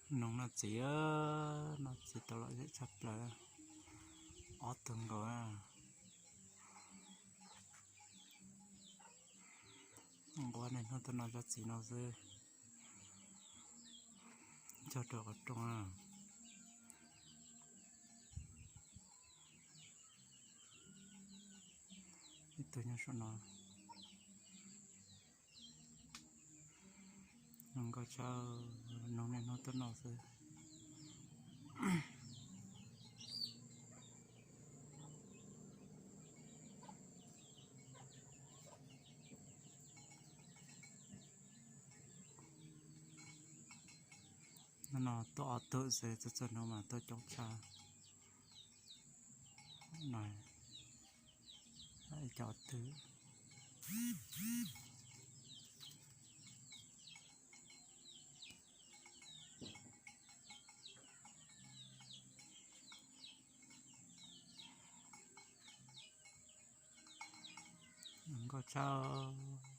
Noog noj txiv, noj txiv tau lom zem tshaj plaws, ob tug nkaus. Nquab niaj hnub tuaj noj tsob txiv no xwb, cog rau qhov rooj. Ib tug nyob saum no. Noog nkauj tshaj, noog niaj hnub tuaj noj xwb. Hnub no tuaj ob tug xwb, txhua txhua hnub mas tuaj coob tshaj. No, ib co twg. Nkauj tshaj.